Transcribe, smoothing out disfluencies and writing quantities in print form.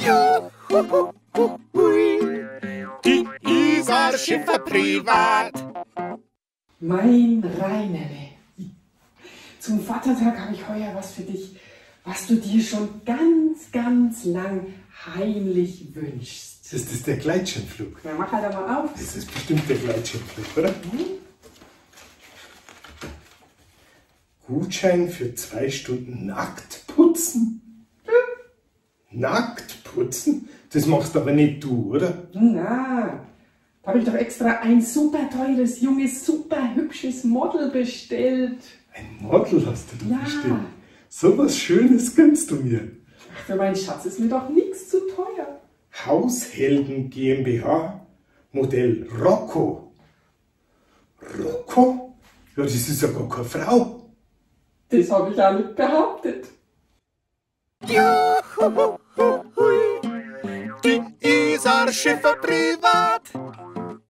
Juhu, die Isar-Schiffer privat. Mein Reinerle, zum Vatertag habe ich heuer was für dich, was du dir schon ganz, ganz lang heimlich wünschst. Ist das der Gleitschirmflug? Na, mach halt mal auf. Das ist bestimmt der Gleitschirmflug, oder? Mhm. Gutschein für 2 Stunden nackt putzen? Hm? Nackt putzen? Das machst aber nicht du, oder? Na, da habe ich doch extra ein super teures, junges, super hübsches Model bestellt. Ein Model hast du da Ja. bestellt? So was Schönes gönnst du mir. Ach, für meinen Schatz ist mir doch nichts zu teuer. Haushelden GmbH, Modell Rocco. Rocco? Ja, das ist ja gar keine Frau. Das habe ich auch nicht behauptet. Juhu, die Isar-Schiffer privat.